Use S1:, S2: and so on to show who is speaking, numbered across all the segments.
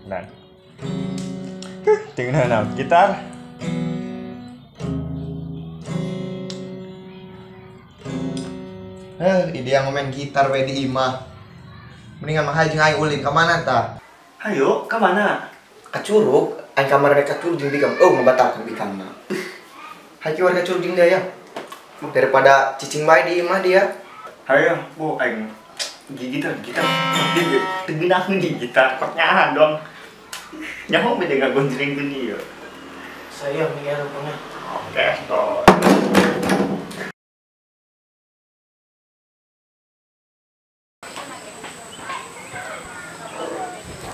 S1: Nah. Tinggal naon gitar.
S2: Ide yang main gitar we di imah. Mendingan mah jeung aing ulin ka mana tah?
S1: Hayo, ka mana?
S2: Ka Curug, aing kamari ka Curug jeung bikang. Oh, ngabatalkeun bikangna. Hayu warga Curug jeung dia ya. Daripada cicing bae di imah dia.
S1: Hayo, bu aing gitar. Tegenang di gitar, kok nyahan dong. Nyaho beda ngagonjrengkeun ieu.
S2: Sayang nih ya rupanya.
S1: Oke, toh.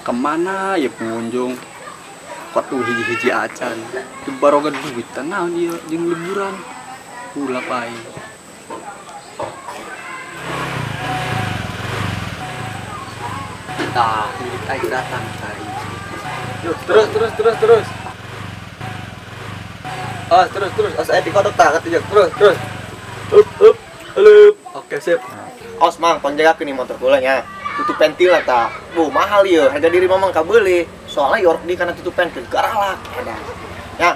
S3: Kemana ya pengunjung? Kok tuh hiji-hiji acan. Itu baroga duit naon ieu jeung liburan. Pula aing. Tah, milik aing datang tadi. Yuk, terus. Ah, terus. Asa epi kodok tah katijak. Terus. Up. Halo. Oke, sip.
S2: Os mang, panjagakeun nih motor kula nya. Tutup pentil lah tah. Bu, mahal ieu. Harga diri mamang kabeuli. Soalnya york di kana tutup pentil garalak. Ya,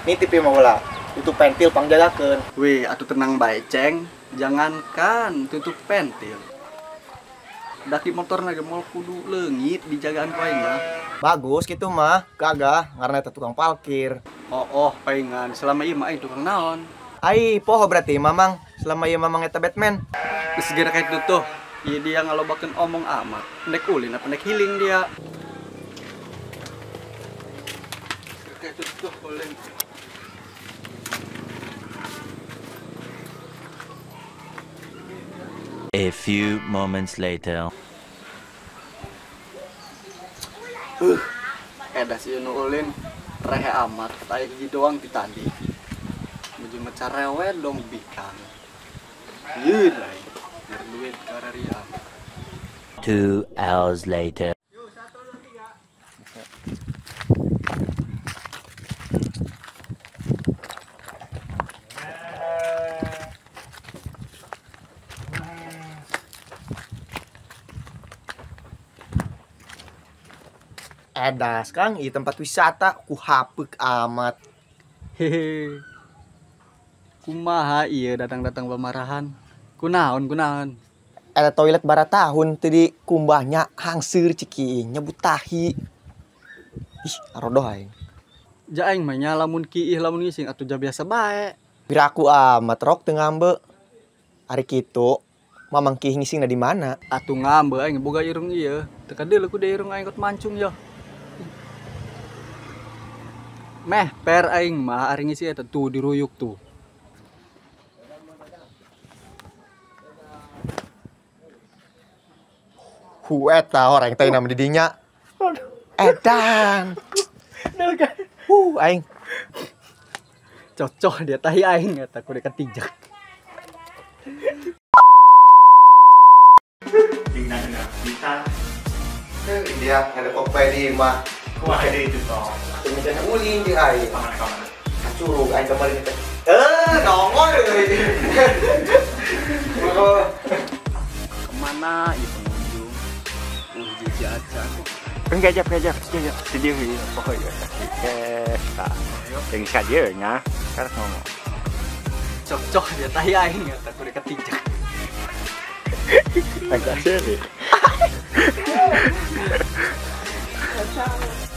S2: nitip ieu mah heula. Tutup pentil pangjagakeun.
S3: Weh, atuh tenang bae, Ceng. Jangankan tutup pentil. Daki motor ge moal kudu leungit dijagaan ku aing mah.
S2: Bagus gitu mah, gagah karena eta tukang parkir.
S3: Oh, paingan. Selama ieu mah aing tukang naon?
S2: Ai, poho berarti mamang. Selama ieu mamang eta Batman.
S3: Geus geura ka itu tuh. Iya dia ngalobakeun omong amat. Nek ulin apa nek healing dia. Kayak tuh ulin.
S4: A few moments later.
S3: Edah si nu ulin rehe amat kata hiji doang ti tadi. Menuju mecarewe dong bikang. Yeun aing. Duit kararian.
S4: 2 hours later.
S3: Yuk, 1, 2, 3.
S2: Edas Kang, ieu tempat wisata ku hapeuk amat.
S3: Hehe. Kumaha ieu datang-datang pamarahan. Kunaon.
S2: Eta toilet bara tahun teu dikumbahnya hangseur ciki nyebut tahi. Ih, arodoh aing.
S3: Ja aing mah nya lamun kiih lamun ngising atuh ja biasa bae.
S2: Piraku amat rok teu ngambe. Ari kitu, mamang kiih ngisingna di mana?
S3: Atuh ngambe aing boga irung ieu. Teu kadeuleu ku deui irung aing kot mancung yeuh. Meh per aing mah ari ngisi eta tuh diruyuk tuh.
S2: Eta orang teh nama didinya. Edan. Aing.
S3: Cocok dia tahi aing eta kudu katijak.
S1: Tinggal gitar.
S2: Dia ada kopi di imah.
S1: Kumaha deui itu toh.
S2: Teu ulin jeung aing.
S1: Kamana-kamana.
S2: Ka Curug aing kamari teh. Nongol euy.
S3: Kemana ieu pengunjung? Hiji acan.
S1: Kajap. Di dieu pokoknya. Tah. Jeung ka dieu nya, karek ngomong.
S3: Cocok dia tahi aing eta kudu katijak.
S1: Agak seri.